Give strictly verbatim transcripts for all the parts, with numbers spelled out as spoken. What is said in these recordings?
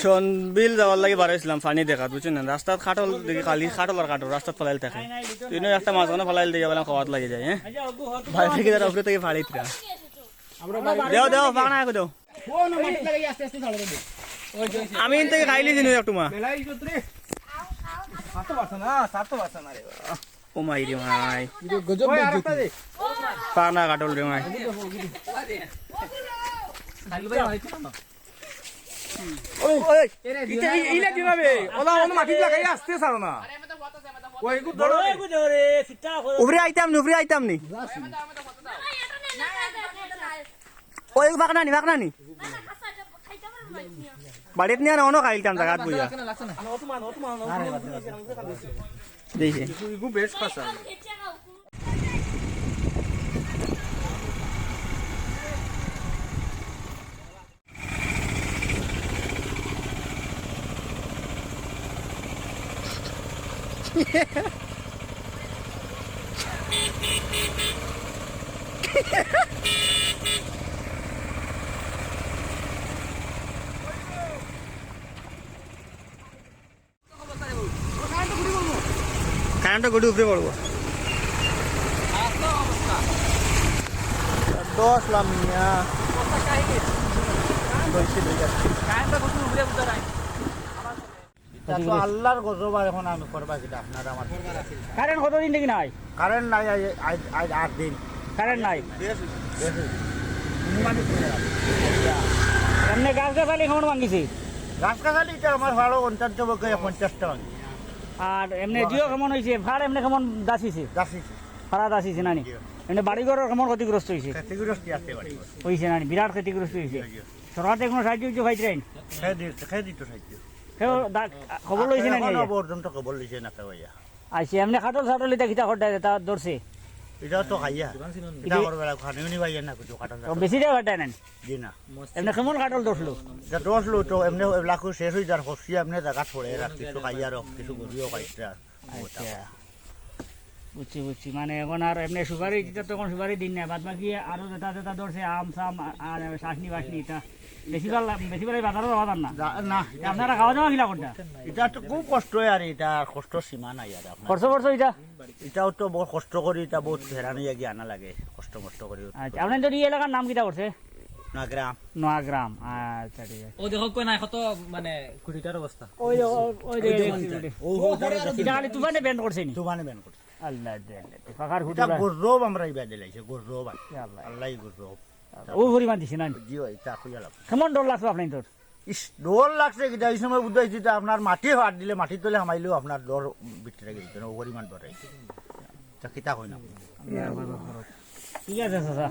সনবিল যাওয়ার লাগি বারইছিলাম পানি দেখাত, বুঝছইন না? রাস্তাত কাঠল দেখি খালি কাঠল আর কাঠল, রাস্তাত ফালাইল থাকে। তিনও একটা মাঝখানো ফালাইল দেখি বললাম খাওয়াত লাগি যায়, হ্যাঁ? বাইরে থেকে তারা উপরে থেকে ফাড়ি দিরা। দেও, দেও, পাকনা একটু দেও। আমি ইন থেকে খাইলিছি নু একটু মা। ও মাই রে মাই। পাকনা কাঠল রে মাই। ওই, ওই, ইটা, ই-, ইলা দিবা বে। ওলা, ওলা মাটিত লাগাই আস্তে ছাড়ো না। ওই, এগু ধরো রে। উপরে আইতাম নি, উপরে আইতাম নি। ওই, পাকনা নি, পাকনা নি। বাড়িত নিয়া না, অনো খাইলতাম জাগাত বইয়া। দেখি। এগু বেশ খাসা। কারেন্টর গুটি উপরে পড়বো। দশ লাম মিয়া। দশ লাম। ইটা তো আল্লাহর গজব, আর এখন আমি করবা কিতা, আপনারা আমার। কারেন্ট কতদিন থাকি নাই? কারেন্ট নাই, আজ, আজ, আজ আট দিন। কারেন্ট নাই? বেশ হইছে। এমনে গাছ গাছালি কেমন ভাঙিছে? গাছ গাছালি ইটা আমার ফাড়ো পঞ্চাশ বকে পঞ্চাশটা ভাঙি। আর এমনে জিও কেমন হইছে? ফাড় এমনে কেমন দাসিছে? দাসিছে। ফাড়া দাসিছে না নি? জিও। এমনে বাড়িঘরর কেমন ক্ষতিগ্রস্ত হইছে? ক্ষতিগ্রস্ত আছে বাড়ি। হইছে না নি? বিরাট ক্ষতিগ্রস্ত হইছে। জিও, জিও। সরকার থাকি কোনো সাহায্য উহাইছে নি? খবর লইছে না নি? এখনো পর্যন্ত খবর লইছে না কেউ আইয়া। আচ্ছা, এমনে কাঠল সাঠল ইটা কিতা করতা, ইটা ধরছে? ইটা তো খাইয়া। ইটা করবে না, খানি উনি খাইয়া না কিছু কাঠল তো সাঠল। বেশি দেওয়া যায় না? জি না। এমনে কেমন কাঠল ধরলো? ইটা ধরলো তো এমনে লাখো শেষ হয়ে যার হসিয়া এমনে জাগাত পড়ে আর কিছু খাইয়া আর কিছু গরিও খাইছে আর। আচ্ছা। বুঝছি, বুঝছি। মানে এখন আর এমনে সুপারি, ইটা তো এখন সুপারি দিন না, বাদ বাকি আরো যেটা যেটা ধরছে, আম, সাম, আ-, আর চাশনি, বাশনি, ইটা বেশিরভাগ, বেশিরভাগ বাজারও পাওয়া যার না। যা-, না, ইটা আপনারা খাওয়া দাওয়া কিলা করতা? ইটা তো খুব কষ্ট হয় আর ইটা কষ্ট সীমা নাই আর আপনার। খরচ খরচ ইটা? ইটাও তো বড় কষ্ট করি, ইটা বহুত হেরানি আগে আনা লাগে, কষ্ট মষ্ট করি। আচ্ছা, আপনার তো এই এলাকার নাম কিতা করছে? নোয়াগ্রাম। নোয়াগ্রাম, আচ্ছা, ঠিক আছে। ও দেখো, কই না, কত মানে কুটিটার অবস্থা। ওই যে, ওই, ওই যে, ওই যে, ওই যে। ও, ও, ওই যে, ইটা খালি তুফানে ব্যান করছে নি? তুফানে ব্যান করছে। আল্লাহ দে, আল্লাহ দে। ফাঁকার ইটা হুদুরা। গজব আমরা ইবা দিলাইছে, গজব আর। ইয়া আল্লাহ। আল্লাহই গজব। ও পরিমাণ দিছে না? জি ভাই, তা কইয়া লাভ। কেমন ডর লাগছে আপনার তোর? ইস, ডর লাগছে কিতা, এই সময় বুঝাইছি তো আপনার মাটি হাত দিলে মাটির তলে হামাইলেও আপনার ডর ভিতরে গেছে, ও পরিমাণ ডর হইছে। তা কিতা কই না? ঠিক আছে, চাচা।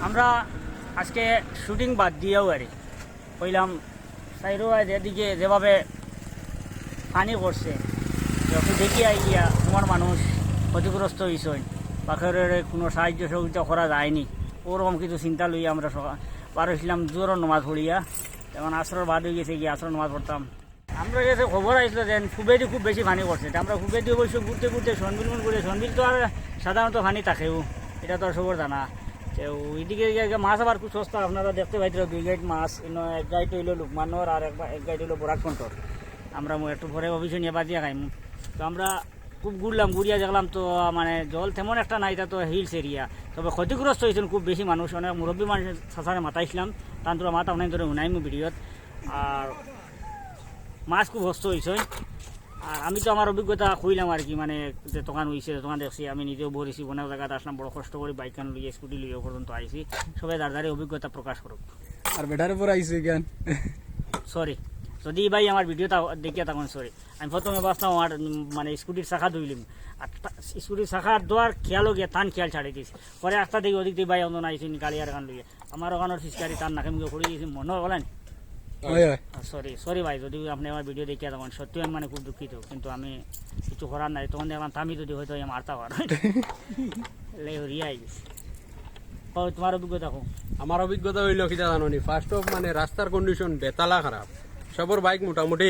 আমরা আজকে শুটিং বাদ দিয়াও আরি কইলাম, সাইরো আজ এদিকে যেভাবে পানি করছে, যত দেখি আই গিয়া তোমার মানুষ ক্ষতিগ্রস্ত হইছইন, বাকেরে কোনো সাহায্য সহযোগিতা করা যায়নি, ওরকম কিছু চিন্তা লইয়া আমরা সকা-, বার হইছিলাম জোহরর নমাজ পড়িয়া, এখন আসরর বাদ হয়ে গেছে গিয়া আসরর নমাজ পড়তাম। আমরা গেছে খবর আইছিল যে খুবেদি খুব বেশি পানি করছে। তে আমরা খুবেদি অবশ্য ঘুরতে ঘুরতে সনবিল মন করে, সনবিল তো আর সাধারণত পানি থাকেও, এটা তো আর সবর জানা। তো ওইদিকে গিয়া গিয়া মাছ আবার খুব সস্তা, আপনারা দেখতে পাইতেন দুই গাইট মাছ, ইনো এক গাইট হইলো লুকমানর আর এক বা-, এক গাইট হইলো বরাক কন্টর। আমরা মু-, একটু পরে অফিসে নিয়ে বাজিয়া খাইমু। তো আমরা খুব ঘুরলাম, ঘুরিয়া দেখলাম তো মানে জল তেমন একটা নাই, এটা তো হিলস এরিয়া। তবে ক্ষতিগ্রস্ত হইছেন খুব বেশি মানুষ, অনেক মুরব্বী মানুষ চাচারে মাতাইছিলাম, তান তোরা মাত আপনার ধরে হুনাইমু ভিডিওত। আর মাছ খুব হস্ত হইছে। আর আমি তো আমার অভিজ্ঞতা কইলাম আর কি, মানে যে দোকান হইছে, দোকান দেখছি, আমি নিজেও ভরেছি, অনেক জায়গাতে আসলাম, বড় কষ্ট করে বাইক কান লইয়া, স্কুটি লইয়া পর্যন্ত আইছি। সবাই যার যার অভিজ্ঞতা প্রকাশ করুক। আর বেটার উপর আইছে কেন? সরি, যদি ভাই আমার ভিডিওটা দেখিয়া তখন সরি। আমি প্রথমে ভাবছিলাম আমার, উম, মানে স্কুটির চাকা ধুইলিম, আর তা-, স্কুটির চাকা ধোয়ার খেয়ালও গিয়া তান খেয়াল ছাড়ি দিস। পরে আস্তা দেখি ওদিক দিয়ে ভাই অন্য আইসি গাড়ি আর গান লইয়া। আমার ওখানোর ফিসকারি তার নাকে মুখে পড়ে গেছে, মনে হয় বলেন। হয়, হয়। আহ, সরি, সরি ভাই, যদি আপনি আমার ভিডিও দেখিয়া তখন সত্যি আমি মানে খুব দুঃখিত, কিন্তু আমি কিছু করার নাই। তখন দেখলাম, "তামি যদি হয়তো এই মারতা পার।" লে হরিয়া আই গেছে। কও, তোমার অভিজ্ঞতা কও। আমার অভিজ্ঞতা অইলো কিতা জানো নি? First of মানে রাস্তার condition বেতালা খারাপ। সবর বাইক মোটামুটি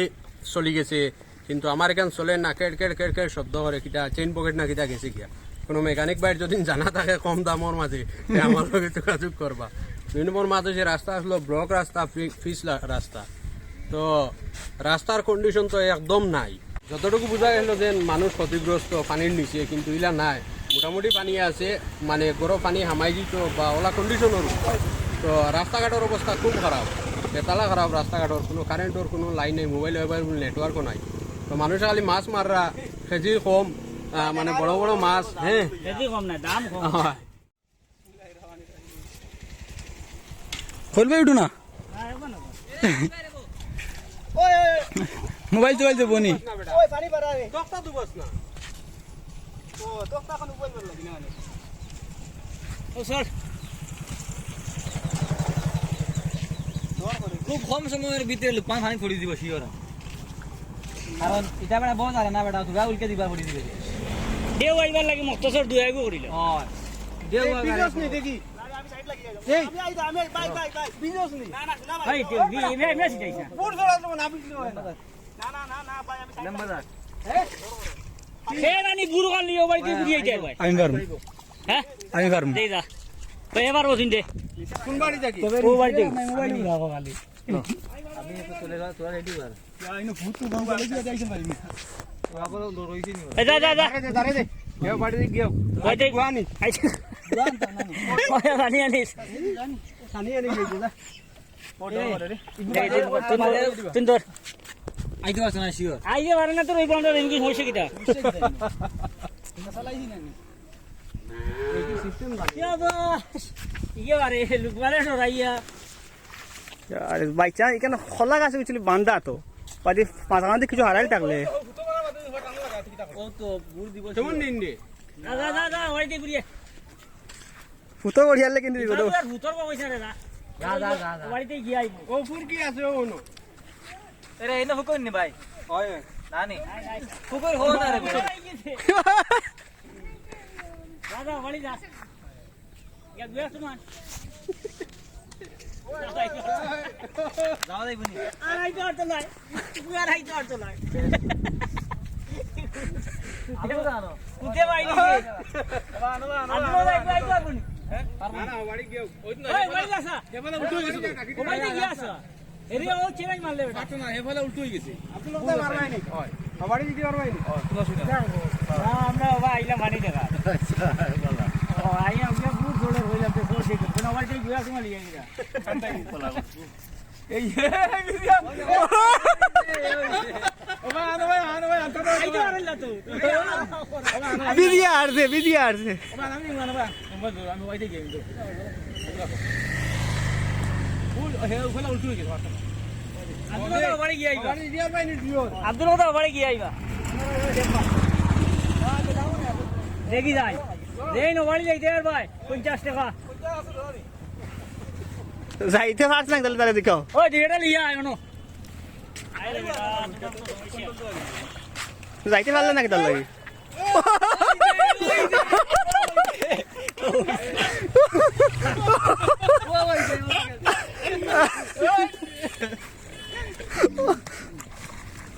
চলি গেছে, কিন্তু আমার এখান চলে না, কেড় কেড় কেড় কেড় শব্দ করে, কিতা চেইন পকেট না কিতা গেছে গিয়া। কোনো মেকানিক ভাইর যদি জানা থাকে কম দামর মাঝে, তে আমার লগে যোগাযোগ করবা। দুই নম্বর মাঝে যে রাস্তা আসলো, ব্লক রাস্তা, পি-, পিচ লা-, রাস্তা। তো রাস্তার condition তো একদম নাই। যতটুকু বুঝা গেল যে মানুষ ক্ষতিগ্রস্ত পানির নিচে, কিন্তু ইলা নাই, মোটামুটি পানি আছে, মানে গরম পানি হামাই দিত বা ওলা condition-র। তো রাস্তাঘাটর অবস্থা খুব খারাপ, বেতালা খারাপ রাস্তাঘাটর, কোনো কারেন্টর কোনো লাইন নাই, মোবাইল অ্যাভেলেবল নেটওয়ার্কও নাই। তো মানুষ খালি মাছ মাররা, কেজি কম, আহ, মানে বড় বড় মাছ, হ্যাঁ। কেজি কম না, দাম কম। হয়। খোল ভাই, উঠো না। মোবাইল টোবাইল দেবো নি। ওই পানি বাড়া রে। তক্তা দুবস না। ও, তক্তা এখন উপরে লাগি না মানে। ও, স্যার। খুব কম সময়র ভিতরে লুকমান পানি পড়ি দিব, শিওর। কারণ ইটা বেটা বড় জানে না বেটা, তোরা উল্কে দিবা পড়ি দিবে। দেও আইবার লাগি মস্ত স্যার দুয়াইগো করিল। ও, দেও এই আইবার বিজনেস লাগি। নেই দেখি। এই। আমি আই, আমি আই, বাই, বাই, বাই। বিজনেস নেই। না, না, না, ভাই, ভাই। তুই বি-, এমনি, এমনি শিখাইস না। বুট ধরা দেবো না, আপনি কি করেন? না, না, না, না, ভাই, আমি সাইড নাম্বার লাগি। দা। হ্যাঁ? সে রানি বুড়ো কাল নিয়ে বাড়িতে ঘুরিয়ে যায় ভাই। আমি পারবো। হ্যাঁ? আমি পারবো। এই যা। ভাই, এবার বসুন দে। কোন বাড়ি থাকি? ও বাড়ি থাকি। আমি মোবাইল নিয়ে যাবো খালি। আমি একটু চলে যাওয়া, তোরা রেডি কর। এ, যা, যা, যা। দাঁড়াই দে, দাঁড়াই দে। গেও, বাড়ি গেও। বাড়ি দে। গুয়ানি। আচ্ছা। গুয়ানি তো না, না। ওই, পানি আনিস। পানি আনি গেছে, যা। ও, ডর করে রে। এই, এই, তুই ধর, তুই ধর। আইতে পারছে না, শিওর। আইতে পারে না, তোর ওই বন্ধ রেঞ্জ হয়েছে কিটা? মশলা আইছি না, না। এই কি সিস্টেম লাগে? ইয়া বাস। ইয়ে বারে, লুকমারে ডরাইয়া। আরে ভাই, চা, এখানে খোলা গাছে কিছু বান্ধা তো। বাদে মাঝখানে কিছু হারাই থাকলে। ও তো গুড় দিব। কেমন নিন রে? যা, যা, যা, যা, বাড়িতে ঘুরিয়ে। ফুটো করিয়ালে কিন্তু বিপদ। যা, যা, ভূতর বাবা, যা, যা। যা, যা, যা, যা। বাড়িতে গিয়ে আইবো। ও ফুর কি আছে, ও নো? এরে, এনে ফুকন নি ভাই? হয়। না নি। ফুকন হো না রে ভাই। যা, যা, বাড়ি যা। ইয়া, দুই একটু মান। যাওয়া যাইব নি? আর আইতে পারতো না। তুই আর আইতে পারতো না। আনো তো আনো। কুদে ভাই নি? আনো, আনো, আনো, আনো, আনো। আইতে পারবো নি? হ্যাঁ? না, না, বাড়ি গিয়ে, ওই তো না, ওই, বাড়ি যা, স্যার। এবার উঠে গেছে। ও বাড়ি গিয়া, স্যার। এরে, ও চ্যালেঞ্জ মারলে বেটা। পারতো না, এ ফেলা উল্টো হয়ে গেছে। আব্দুল কথা মারবাই নি? হয়। আবার যদি মারবাই নি? হয়, কোনো অসুবিধা নেই। না, আমরা বাবা আইলাম পানি দেখা। আচ্ছা, ভালো। ও, আইয়া আমরা বহুত জোরে হইলাম, তো সব দেখে। কোনো আবার সেই ঘুরা সময় লিয়ে গেছে। এই, এই, এই, এই, এই। ও ভাই, আনো ভাই, আনো ভাই, আনতে দাও। আইতে পারেন না তো। বিজি আর দে, বিজি আর দে। ও ভাই, আমি, আমি, আমি, আমি, আমি, আমি, আমি, আমি, আমি, ফুল, হে, ওখানে উল্টো হয়ে গেছে, মাথা। আব্দুল কথা বাড়ি গিয়ে আইবা। বাড়ি গিয়ে আইবা, নি দিও। আব্দুল কথা বাড়ি গিয়ে আইবা। দেখি যাই। এই নো বাড়ি যাইতে আর ভাই, পঞ্চাশ টাকা। যাইতে পারছ না, তাহলে, তাহলে দেখো। ওই, দুইটা লিয়া আয়, অনো। যাইতে পারলে নাকি তার লাগি?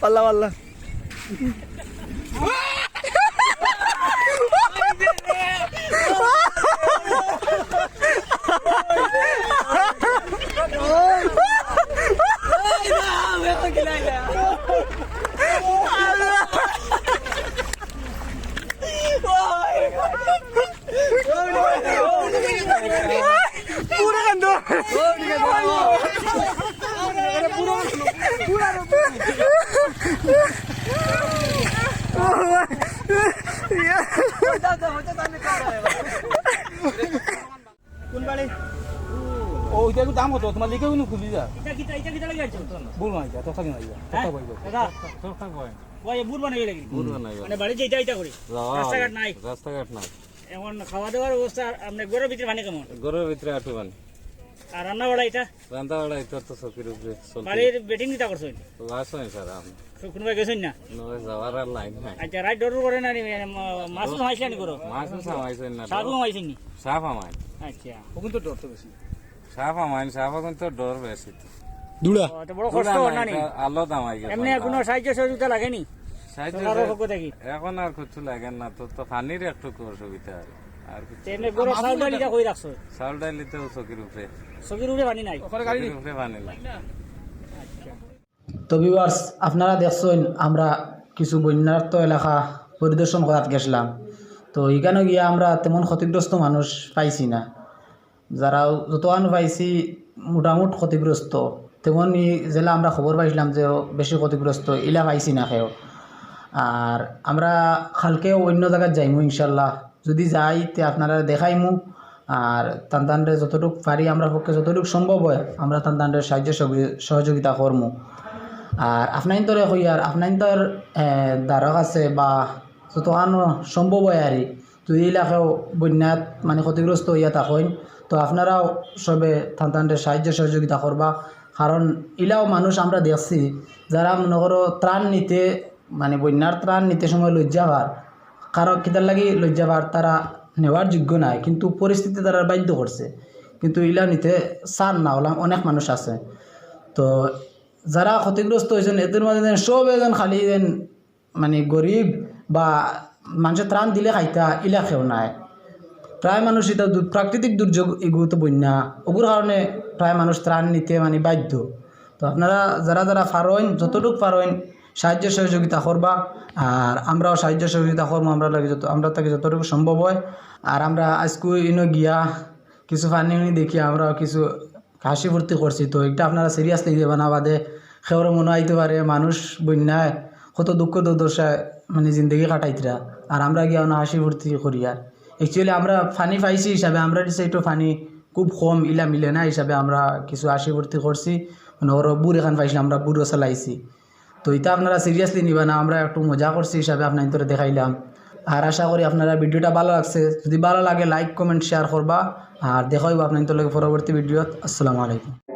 আল্লাহ, আল্লাহ। পুরা কান্দ। কোন বাড়ি? ও, ইটা একটু দাম কত? তোমার লিখে কোনো খুলি যা। ইটা কিতা, ইটা কিতা লাগি আছে? বুড় না, ইটা, তোর খালি না, ইটা। তোর হ্যাঁ? খালি বলবো। দাদা। তোর খালি বল। ওই বুড় বানাই লাগি। বুড় বানাই। মানে বাড়ি যেটা, এটা করি। রাস্তাঘাট নাই। রাস্তাঘাট নাই। এখন খাওয়া দাওয়ার অবস্থা, আপনি ঘরের ভিতরে পানি কেমন? ঘরের ভিতরে আটু পানি। আর রান্না বাড়া ইটা? রান্না বাড়া ইটা তো চকির উপরে চলতে। বাড়ির বেটিং কিতা করছইন? তো আসইন স্যার, আমি কোনোবায় গেছইন না? নয় যাওয়ার আর লাইন নাই। আচ্ছা, রাইত ডর করে না নি? মানে, মা- মাছ উছ হামাইছলা নি ঘরো? মাছ উছ হামাইছইন না। সাপ হামাইছইন নি? সাপ হামাইন। আচ্ছা। ওখান তো ডর তো বেশি। সাপ হামাইন, সাপ অখন তো ডর বেশি তো। দুলা। ও, তো বড় কষ্ট অর না নি? আলো দামাই গেছে। এমনি কোনো সাহায্য সহযোগিতা লাগে নি? সাহায্য সরকারর সহযোগিতা- পক্ষ থাকি? এখন আর কিছু লাগে না তো, তো পানির একটু অসুবিধা আর আর কিছু। এমনি গরু চাউল ডাল ইটা কই রাখছো? চাউল ডাল ইটাও চকির উপরে। চকির উপরে পানি নাই? ওখানে গাড়ি চকির উপরে পানি নাই। আচ্ছা। তো ভিউয়ার্স, আপনারা দেখছইন আমরা কিছু বন্যার্ত এলাকা পরিদর্শন করাত গেছিলাম। তো এখানো গিয়া আমরা তেমন ক্ষতিগ্রস্ত মানুষ পাইছি না, যারা যতখান পাইছি মোটামুট ক্ষতিগ্রস্ত, তেমনই যেলা আমরা খবর পাইছিলাম যে বেশি ক্ষতিগ্রস্ত ইলা পাইছি না কেউ। আর আমরা কালকেও অন্য জাগাত যাইমু ইনশাল্লাহ, যদি যাই তে আপনারারে দেখাইমু। আর তান তানরে যতটুক পারি আমরার পক্ষে যতটুক সম্ভব অয় আমরা তান তানরে সাহায্য সহযোগি- সহযোগিতা করমু। আর আপনাইন্তরে কইয়ার আপনাইন্তর দ্বারক আছে বা যতখান সম্ভব অয় আর কি, যদি ইলা কেউ বন্যাত মানে ক্ষতিগ্রস্ত অইয়া থাকইন, তো আপনারাও সবে তান তানরে সাহায্য সহযোগিতা করবা। কারণ ইলাও মানুষ আমরা দেখছি যারা মনে করো ত্রাণ নিতে মানে বন্যার ত্রাণ নিতে সময় লজ্জা পার। কারণ কিতার লাগি লজ্জা পার, তারা নেওয়ার যোগ্য নায়, কিন্তু পরিস্থিতি তারারে বাধ্য করছে, কিন্তু ইলা নিতে চার না, অলা অনেক মানুষ আছে। তো যারা ক্ষতিগ্রস্ত অইছইন এদের মাঝে যেন সবে যেন খালি যেন মানে গরিব বা মানষে ত্রাণ দিলে খাইতা ইলা কেউ নায়। প্রায় মানুষ ইতা দু- প্রাকৃতিক দুর্যোগ, এগু তো বন্যা, ওগুর কারণে প্রায় মানুষ ত্রাণ নিতে মানে বাধ্য। তো আপনারা যারা যারা পারইন, যতটুক পারইন সাহায্য সহযোগিতা করবা। আর আমরাও সাহায্য সহযোগিতা করমু আমরা লাগি যত আমরা থাকি যতটুকু সম্ভব অয়। আর আমরা আইজকু ইনো গিয়া কিছু পানি উনি দেখি আমরাও কিছু হাসি ফুর্তি করছি। তো ইটা আপনারা সিরিয়াসলি নিবা না, বাদে কেউর মনো আইতে পারে মানুষ বন্যায় কত দুঃখ দুর্দশায় মানে জিন্দেগি কাটাইতরা, আর আমরা গিয়া অনো হাসি ফুর্তি করিয়ার। Actually আমরা পানি পাইছি হিসাবে আমরা দিছে একটু পানি খুব কম, ইলা মিলে না হিসাবে আমরা কিছু হাসি ফুর্তি করছি। মনে করো বুর এখান পাইছিলাম, আমরা বুরও চালাইছি। তো ইটা আপনারা সিরিয়াসলি নিবা না, আমরা একটু মজা করছি হিসাবে আপনাইন্তরে দেখাইলাম। আর আশা করি আপনারার ভিডিওটা ভালা লাগছে। যদি ভালা লাগে লাইক কমেন্ট শেয়ার করবা। আর দেখা অইবো আপনাইন্তর লগে পরবর্তী ভিডিওত। আসসালামু আলাইকুম।